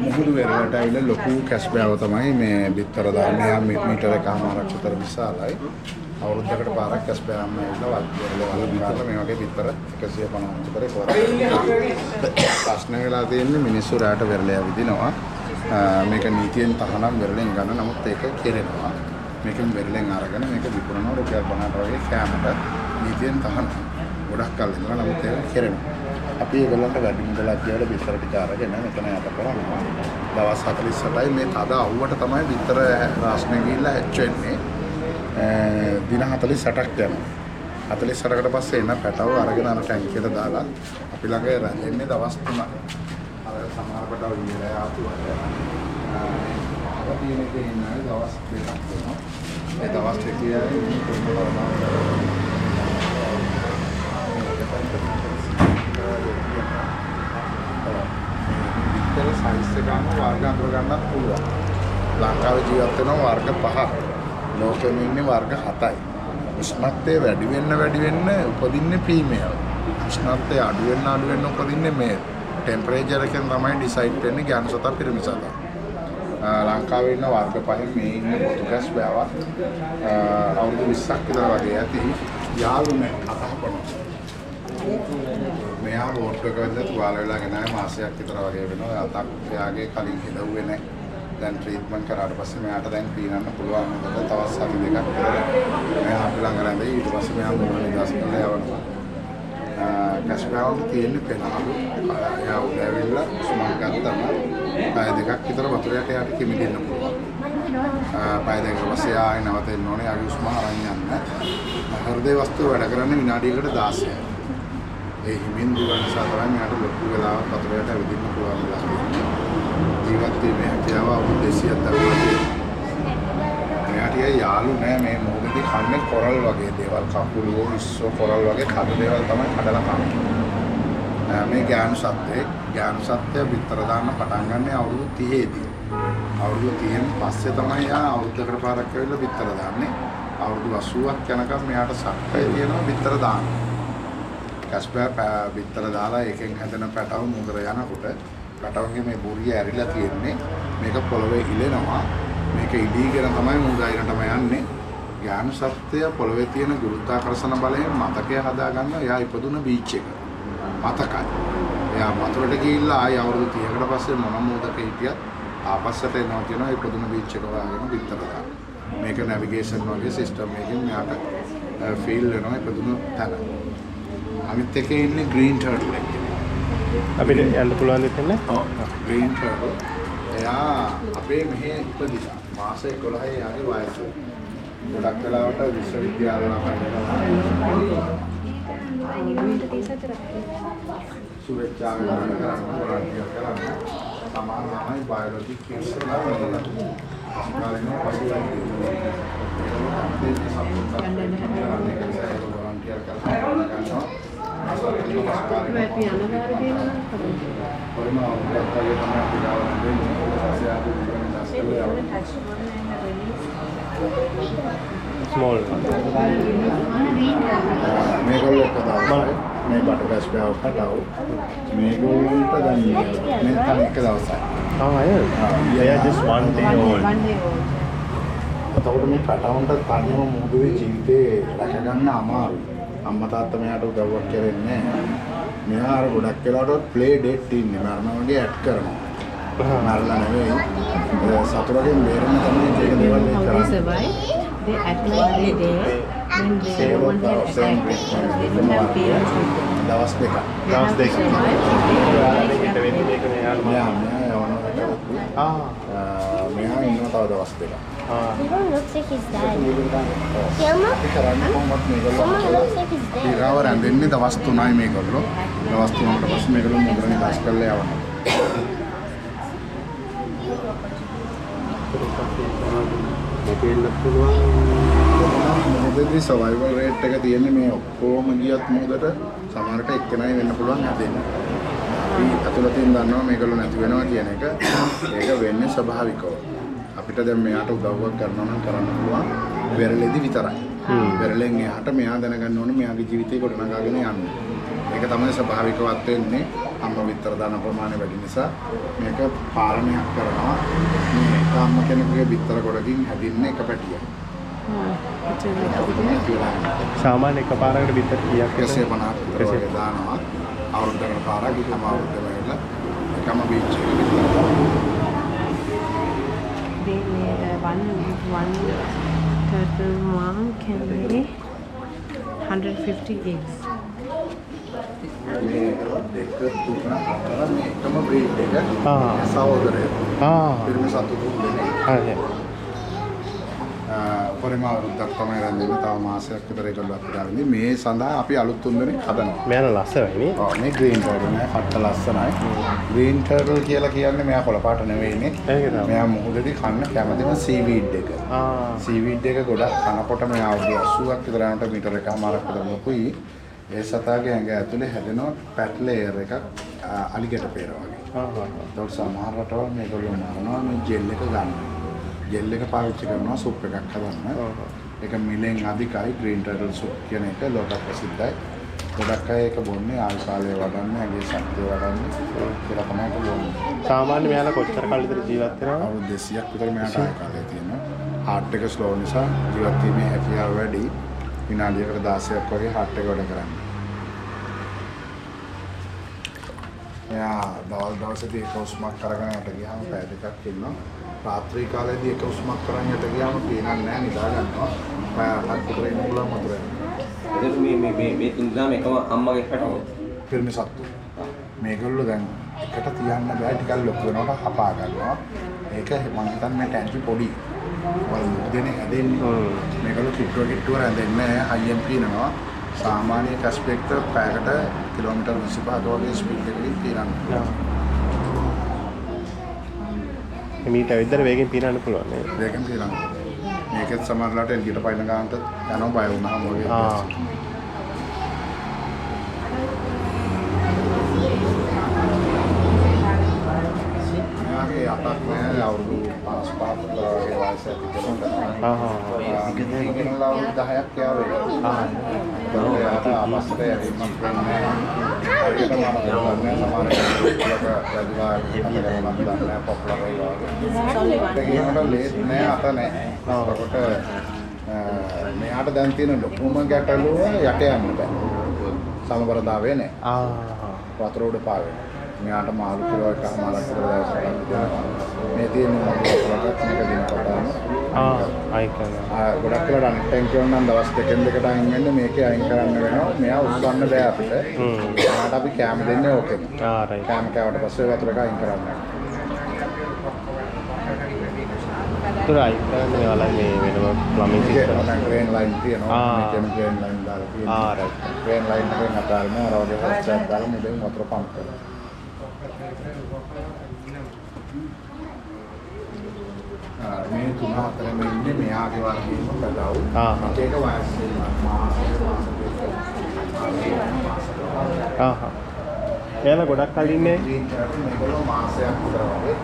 මුහුදු වෙරළට ඇවිල්ලා ලොකු කැස්බෑව තමයි මේ බිත්තර දාන්නේ. එයා මීටර එකමාරක් විතර විශාලයි. අවුරුද්දකට පාරක් කැස්බෑවම ඇවිල්ලා වෙරළ වලං කාලා මේ වගේ බිත්තර 150 විතර එකවර. ප්‍රශ්න වෙලා තියෙන්නේ මිනිස්සු රැට වෙරළේ ඇවිදිනවා. මේක නීතියෙන් තහනම් වෙරළෙන් ගන්න. නමුත් ඒක කෙරෙනවා. මේකෙන් වෙරළෙන් අරගෙන මේක විකුණනවා රුපියල් 50ට වගේ කෑමට නීතියෙන් තහනම්. ගොඩක් කල් ඉඳලා නමුත් ඒක කෙරෙනවා. අපි ඒගොල්ලන්ට වැඩි මුදලක් ගෙවලා බිත්තර ටික අරගෙන මෙතන යට කරනවා. දවස් 48යි මේ තද අවුවට තමයි බිත්තර රාශිය ගිහිල්ලා හැච් වෙන්නේ. දින 48ක් යනවා. 48කට පස්සේ එන පැටව අරගෙන අර ටැංකියට දාලා අපි ළඟ රැඳෙන්නේ දවස් 3ක්. අර සමහර පැටව ඊළඟ ආපු අය අර තියෙන එකේ ඉන්න අය දවස් 2ක් වෙනවා. ඒ දවස් දෙකේ අය ඉන්නේ කොහොමද බිත්තර සයිස් එක අනුව වර්ග අඳුර ගන්නත් පුළුවන්. ලංකාවේ ජීවත් වෙන වර්ග 5ක්. ලෝකෙම ඉන්නේ වර්ග 7යි. උෂ්ණත්වය වැඩි වෙන්න වැඩි වෙන්න උපදින්නේ ෆීමේල්. උෂ්ණත්වය අඩු වෙන්න අඩු වෙන්න උපදින්නේ මේල්. ටෙම්පරේචර් එකෙන් තමයි ඩිසයිඩ් වෙන්නේ ගෑනු සතා පිරිමි සතා. ලංකාවේ ඉන්න වර්ග පහෙන් මේ ඉන්නේ පොදු කැස්බෑවක්. අවුරුදු 20ක් විතර වගේ ඇති. යාළු නෑ කතා කරනවා. මෙයා බෝට් එක වැදලා තුවාල වෙලා ගෙන ආවේ මාසයක් විතර වගේ වෙනවා. අතක් එයාගේ කලින් හෙලුවේ නෑ. දැන් ට්‍රීට්මන්ට් කරාට පස්සේ මෙයාට දැන් පීනන්න පුළුවන්. හොඳට තවත් සති දෙකක් විතර මෙයා අපි ළඟ රැඳෙයි. ඊට පස්සේ මෙයා මුහුණ නිදහස් කරලා යවනවා. කැස්බෑවට තියෙන්නේ පෙනහළු. එයා උඩ ඇවිල්ලා උස්මක් ගත්තම පැය දෙකක් විතර වතුර යට එයාට කිමිදෙන්න පුළුවන්. පැය දෙකකට පස්සේ ආයෙ නැවත එන්න ඕනේ. එයාගේ උස්ම අරන් යන්න. හෘදේ වස්තුව වැඩ කරන්නේ විනාඩියකට 16යි. ඒ හිමින් දුවන නිසා තමයි මෙයාට ලොකු වෙලාවක් වතුර යට ඇවිදින්න පුළුවන් වෙලා තියෙන්නේ. ජීවත් වීමේ හැකියාව අවුරුදු 200ක් දක්වා තියෙනවා. මෙයාට යාළු නෑ. මේ මොහොතේදී කන්නේ කොරල් වගේ දේවල්, කකුලුවෝ, ඉස්සෝ, කොරල් වගේ කඩ දේවල් තමයි කඩලා කන්නේ. මේ ගෑනු සත්වයෙක්. ගෑනු සත්වයා බිත්තර දාන්න පටන් ගන්නේ අවුරුදු 30 දී. අවුරුදු 30න් පස්සේ තමයි එයා අවුරුද්දකට පාරක් ඇවිල්ලා බිත්තර දාන්නේ. අවුරුදු 80ක් යනකම් මෙයාට සක්කය තියෙනවා බිත්තර දාන්න. කැස්බෑ බිත්තර දාලා ඒකෙන් හැදෙන පැටව මුහුදට යනකොට පැටවගේ මේ බුරිය ඇරිලා තියෙන්නේ. මේක පොළවේ ඉලෙනවා. මේක ඉලීගෙන තමයි මුහුද අයිනටම යන්නේ. ගෑනු සත්වය පොළවේ තියෙන ගුරුත්වාකර්ෂණ බලයෙන් මතකය හදා ගන්න එයා ඉපදුන බීච් එක මතකයි. එයා වතුරට ගිහිල්ලා ආයි අවුරුදු 30කට පස්සේ මොන මුහුදක හිටියත් ආපස්සට එනවා කියනවා ඉපදුන බීච් එක හොයාගෙන බිත්තර දාන්න. මේක නැවිගේෂන් වගේ සිස්ටම් එකකින් මෙයාට ෆීල් වෙනවා ඉපදුන තැන. අනිත් එකේ ඉන්නේ ග්‍රීන් ටර්ටල් එක. අපිට යන්න පුළුවන් දෙන්න? ඔව්. Green turtle. එයා අපේ මෙහෙ ඉපදිලා මාස 11 එයාගේ වයස. ගොඩක් වෙලාවට විශ්වවිද්‍යාල ළමයි සුවේච්ඡාවෙන් වැඩ කරන්න, වොලන්ටියර් කරන්න. සමහර ළමයි බයොලොජි කිඩ්ස් ලා පසුකාලීනව පසු වෛද්‍යවරු. ඒගොල්ලෝ කැමති සපෝට් කරන්න. ඒක නිසා ඒගොල්ලෝ වොලන්ටියර් කරලා ගන්නවා. පොඩිම අවුරුද්දක් වගේ තමයි අපි ගාව රැඳෙන්නේ. ඊට පස්සේ ආපු මුහුණ නිදහස් කරලා යවනවා. Small one. මේගොල්ලෝ එක දවසයි මේ බටර් කැස්බෑව පැටව් මේගොල්ලන්ට දැන් මේ තන එක දවසයි. Ah, yeah. They are just one day old. එතකොට මේ පැටවුන්ට තනියම මුහුදුවේ ජීවිතේ රැකගන්න අමාරුයි. අම්මා තාත්තා මෙයාට උදව්වක් කරන්නේ නැහැ. මෙයා අර ගොඩක් වෙලාවට ප්ලේ ඩෙඩ් ඉන්නේ. මරණ වගේ ඇක්ට් කරනවා. මරලා නෙවෙයි. සතුරගෙන් බේරෙන්න තමයි එක එක දේවල් ඒ How they කරන්නේ. survive? They act like they dead, then they Same won't get same attacked. They don't have parents with them. දවස් දෙකක්. They දවස් have to දෙකක්. survive. ඔයාලා දැන් හිට වෙන්නේ මේක මෙයාට මෙයා මෙයා යවනවා රටට. ආ මෙයා ඉන්නවා තව දවස් දෙකක්. ආ He looks like he's dead. Yama? අපි කරන්නේ කොහොමද මේගොල්ලෝ Someone looks like he's dead. ඊගාව රැඳෙන්නේ දවස් 3යි මේගොල්ලෝ. දවස් 3කට පස්සේ මේගොල්ලෝ මුහුදට නිදහස් කරලා යවනවා. නැති වෙන්නත් පුළුවන්. මුහුදේදී සර්වයිවල් රේට් එක තියෙන්නේ මේ ඔක්කොම ගියත් මුහුදට සමහරට එක්කෙනයි වෙන්න පුළුවන් හැදෙන්නේ. අපි ඇතුළතින් දන්නවා මේගොල්ලෝ නැති වෙනවා කියන එක. ඒක වෙන්නේ ස්වභාවිකව. අපිට දැන් මෙයාට උදව්වක් කරනවා නම් කරන්න පුළුවන් වෙරළේදී විතරයි. වෙරළෙන් එහාට මෙයා දැනගන්න ඕනේ මෙයාගේ ජීවිතේ ගොඩනගාගෙන යන්න. ඒක තමයි ස්වභාවිකවත් වෙන්නේ. අම්මා බිත්තර දාන ප්‍රමාණය වැඩි නිසා මේක පාලනයක් කරනවා. මේ එක අම්මා කෙනෙකුගේ බිත්තර ගොඩකින් හැදින්නේ එක පැටියක්. සාමාන්‍ය එකපාරකට බිත්තර කීයක් 150ක් විතර වගේ දානවා. අවුරුද්දකට පාරක් එකම අවුරුද්දම ඇවිල්ලා එකම බීච් එකේ බිත්තර දානවා. They lay one turtle mom can lay 150 eggs. මේ දෙක තුන හතර මේ එකම බ්‍රීඩ් එක සහෝදරයෝ. පිරිමි සතු තුන් දෙනෙක්. හරි. උපරිම අවුරුද්දක් තමයි රැඳෙන්නේ. තව මාසයක් විතර ඒගොල්ලෝ අපිට ආවෙන්නේ. මේ සඳහා අපි අලුත් තුන් දෙනෙක් හදනවා. මෙයාලා ලස්සනයි නේ? ඔව් මේ ග්‍රීන් ටර්ටල් නෑ කට්ට ලස්සනයි. ග්‍රීන් ටර්ටල් කියලා කියන්නේ මෙයා කොළ පාට නෙවෙයිනේ. ඒක තමයි. මෙයා මුහුදේදී කන්න කැමතිම සීවීඩ් එක. සීවීඩ් එක ගොඩක් කනකොට මෙයා අවුරුදු 80ක් විතර යනකොට මීටර එකමාරක් විතර ලොකුයි. ඒ සතාගේ ඇඟ ඇතුලේ හැදෙනවා පැට් ලේයර් එකක් අලිගැට පෙර වගේ. ඒතකොට සමහර රටවල් මේගොල්ලෝ මරනවා මේ ජෙල් එක ගන්න. ජෙල් එක පාවිච්චි කරනවා සුප් එකක් හදන්න. ඒක මිලෙන් අධිකයි. ග්‍රීන් ටර්ටල් සුප් කියන එක ලෝක ප්‍රසිද්ධයි. ගොඩක් අය ඒක බොන්නේ ආයු කාලය වඩන්න, ඇඟේ ශක්තිය වඩන්න කියලා තමයි ඒක බොන්නේ. සාමාන්‍ය මෙයාලා කොච්චර කාල විතර ජීවත් වෙනවද? අවුරුදු 200ක් විතර මෙයාට ආයු කාලය තියෙනවා. හાર્ට් එක ස්ලෝ නිසා ජීවත් වීමේ හැකියාව වැඩි. විනාඩියකට 16ක් වගේ හાર્ට් එක වැඩ කරන්නේ. එයා දවල් දවසේදී එක උස්මක් අරගෙන යට ගියාම පැය දෙකක් ඉන්නවා. රාත්‍රී කාලේදී එක උස්මක් කරන් යට ගියාම පීනන්නේ නැහැ, නිදා ගන්නවා. පැය 8ක් විතර ඉන්න පුළුවන් වතුර යනවා. එතකොට මේ මේ මේ මේ තුන් දෙනාම එකම අම්මගේ පැටවෝ. පිරිමි සත්තු. මේගොල්ලෝ දැන් එකට තියන්න බෑ, ටිකක් ලොකු වෙනකොට හපා ගන්නවා. ඒක මං හිතන්නේ මේ ටැංකි පොඩි. ඔය මුහුදේනේ හැදෙන්නේ. මේගොල්ලෝ කිට්ටුව කිට්ටුව රැඳෙන්නේ නැහැ, හයියෙන් පීනනවා. සාමාන්‍ය කැස්පෙක්ටර් පැයකට කිලෝමීටර් 25ක වගේ ස්පීඩ් එකකින් පීනනවා. මීට ඇවිද්දලා වේගෙන් පීනන්න පුළුවන් නේද? වේගෙන් පීනන්න. මේකෙත් සමහරලාට එළියට පයින් ගන්නට යනවා බය වුණාම වගේ. මෙයාගේ අතක් නෑ, අවුරුදු 55ක් විතර වගේ වයස ඇති කෙනෙක්. ඉගෙන අවුරුදු 10ක් යා වෙනවා. එයාට ආපස්සට ඇවිල්මක් වෙන්නේ නෑ. හරියට මම දන්නේ සමහර වෙලාවට වැදිලා මම දන්නේ නෑ පොපුලර් ඒ වගේ. ඒකට ලේත් නෑ අත නෑ. එතකොට මෙයාට දැන් තියෙන ලොකුම ගැටලුව යට යන්න බෑ. සමබරතාවය නෑ. වතුර උඩ පාවෙනවා. මෙයාට මාළු කිලෝ එකමාරක් විතර දවසකට දෙනවා. මේ තියෙන මොකක්ද මේක දිනපතාම අයින් කරනවා. ගොඩක් වෙලාවට අනිත් ටැංකිය වල නම් දවස් දෙකෙන් දෙකට අයින් වෙන්නේ, මේකේ අයින් කරන්න වෙනවා. මෙයා උස්සන්න බෑ අපිට. මෙයාට අපි කෑම දෙන්නේ ඕකෙම. රයිට්. කෑම කෑවට පස්සේ වතුර එක අයින් කරන්න යනවා. වතුර අයින් කරන්නේ ඔයාලා මේ වෙනම ප්ලම්බින් සිස්ටම් එකක් ග්‍රේන් ලයින් තියෙනවා. මේකෙම ග්‍රේන් ලයින් දාලා තියෙනවා. රයිට්. ග්‍රේන් ලයින් එකෙන් අතාරින්න අර වගේ හොස් එකක් දාලා මුදෙන් වතුර පම්ප් කරනවා. මේ තුන හතරෙම ඉන්නේ මෙයාගේ වර්ගයේම පැටවු. එක වයස් මාස දෙක. එයාලා ගොඩක් කල් ඉන්නේ මේගොල්ලෝ මාසයක් විතර වගේ.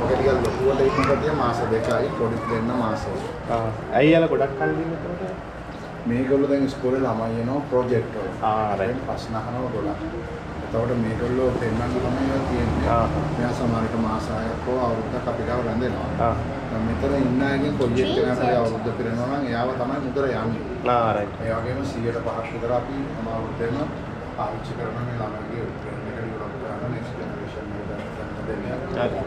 ඔක ටිකක් ලොකුවට ඉන්න කටිය මාස දෙකයි, පොඩි දෙන්න මාසයක්. ඇයි එයාලා ගොඩක් කල් ඉන්නේ එතකොට? මේගොල්ලෝ දැන් ඉස්කෝලේ ළමයි එනවා ප්‍රොජෙක්ට් වල. රයිට්. ප්‍රශ්න අහනවා ගොඩක්. එතකොට මේගොල්ලෝ පෙන්වන්න තමයි ඒවා තියෙන්නේ. මෙයා සමහරට මාස 6ක් හෝ අවුරුද්දක් අපි ගාව රැඳෙනවා. දැන් මෙතන ඉන්න අයගෙන් කොයි එක්කෙනාට හරි අවුරුද්ද පිරෙනවා නම් එයාව තමයි මුදල යන්නේ. රයිට්. ඒ වගේම 105ක් විතර අපි හැම අවුරුද්දෙම පාවිච්චි කරන මේ ළමයිගේ බ්‍රේන් එක ඩෙවලොප් කරන්න නෙක්ස්ට් ජෙනරේෂන් එකට දෙන්න. හරි.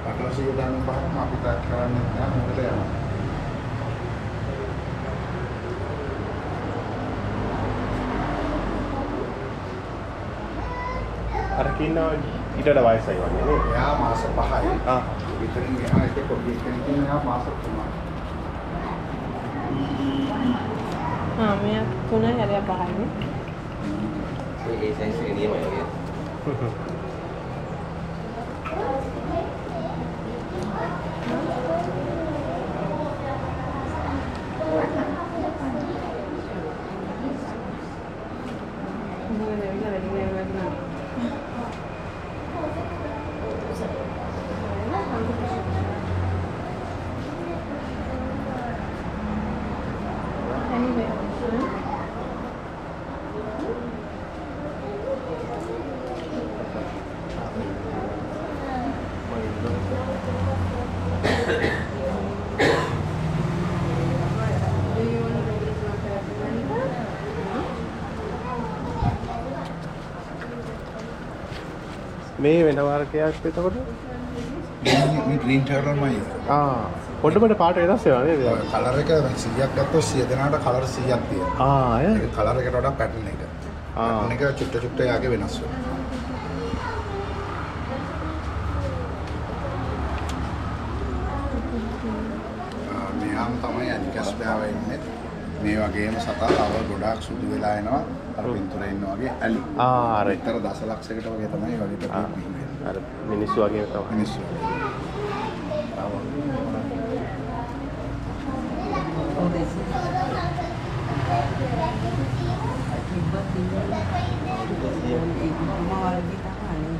රටවල 95%ක්ම අපි ට්‍රැක් කරන්නේ නැහැ මුදල යනවා. අර කින්නවා ඊට වඩා වයසයි වගේ නේ. එයා මාස 5යි. විතරින් එහා එක පොඩි කෙනෙක් ඉන්නවා මාස 3යි. මෙයා 3යි අරයා 5යි නේ. ඒ සයිස් එක නියමයි වගේ. Anyway, මේ වෙන වර්ගයක් එතකොට? මේ ග්‍රීන් ටර්ටල් මයි. ආ පොඩ පොඩ පාට වෙනස් වෙනවා නේද? කලර් එක දැන් 100ක් ගත්තොත් 100 දෙනාට කලර් 100ක් තියෙනවා. ආ ඈ. ඒක කලර් එකට වඩා පැටර්න් එක. ආ. පැටර්න් එක චුට්ට චුට්ට යාගේ වෙනස් වෙනවා. මෙයාම තමයි ඇලිකැස් බෑව ඉන්නේ. මේ වගේම සතා තව ගොඩාක් සුදු වෙලා එනවා. අර පින්තූරේ ඉන්නා වගේ ඇලි. ආ රයිට්. විතර දසලක්ෂයකට වගේ තමයි ඒ වගේ පැටියෙක් බිහි වෙන්නේ. අර මිනිස්සු වගේම තමයි. මිනිස්සු. Oh, this is තිබ්බත් තිබ්බත් ඒකම වර්ගය තමයි.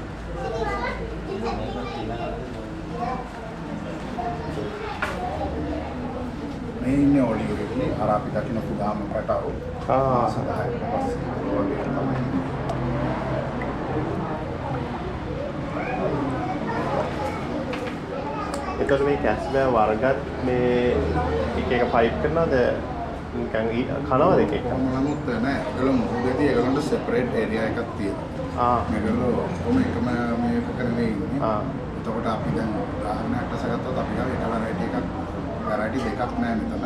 මේ ඉන්නේ ඔලිව් රිඩ්ලි අර අපි දකින්න කුඩාම පැටවු. ආ. මාස 10කට පස්සේ ඒ වගේ තමයි ඉන්නේ. එතකොට මේ කැස් බෑ වර්ගත් මේ එක එක ෆයිට් කරනවද නිකන් කනවද එක එක? කොහොම නමුත් නෑ ඒගොල්ලෝ මුහුදේදී ඒගොල්ලන්ට සෙපරේට් ඒරියා එකක් තියෙනවා. ආ. මේගොල්ලෝ ඔක්කොම එකම මේක නෙවෙයි ඉන්නේ. ආ. එතකොට අපි දැන් උදාහරණයක් ලෙස ගත්තොත් අපි ගාව එක වැරයිටි එකක් වැරයිටි දෙකක් නෑ මෙතන.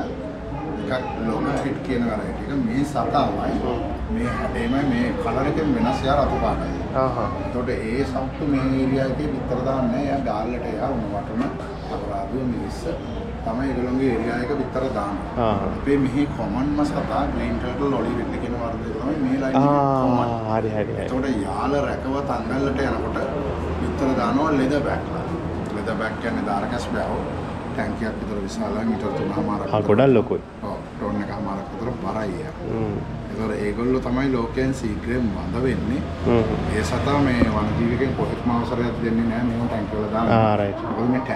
එකක් ලෝකල් ෆිට් කියන වැරයිටි එක මේ සතාමයි මේ හැඩේමයි මේ කලර් එකෙන් වෙනස් යා රතු පාටයි. ආහා. එතකොට ඒ සත්තු මේ ඒරියා එකේ විතර දාන්නේ එයා ගාල්ලට එයා උණු වටන අපරාධුව මිරිස්ස තමයි ඒගොල්ලෝගේ ඒරියා එක විතර දාන්නේ. ආහා. අපේ මෙහි කොමන්ම සතා ග්‍රීන් ටර්ටල් ඔලිව් රිඩ්ලි කියන වර්ගය තමයි මේ ලයින් එකේ කොමන්. ආ හරි හරි හරි. එතකොට යාල රැකව තංගල්ලට යනකොට විතර දානවා ලෙදර් බෑක්ලා. ලෙදර් බෑක් කියන්නේ දාරකස් බෑව. ටැංකියක් විතර විශාලයි මීටර 3.5ක්. ආ ගොඩක් ලොකුයි. ඔව් ටොන් එකමාරක් විතර බරයි එයා. හ්ම්. ඒතකොට ඒගොල්ලෝ තමයි ලෝකයෙන් ශීඝ්‍රයෙන් වඳ වෙන්නේ. හ්ම්. ඒ සතා මේ වනජීවිකෙන් කොහෙත්ම අවසරයක් දෙන්නේ නැහැ මේව ටැංකිය වල දාන්න. ආ රයිට්. මොකද මේ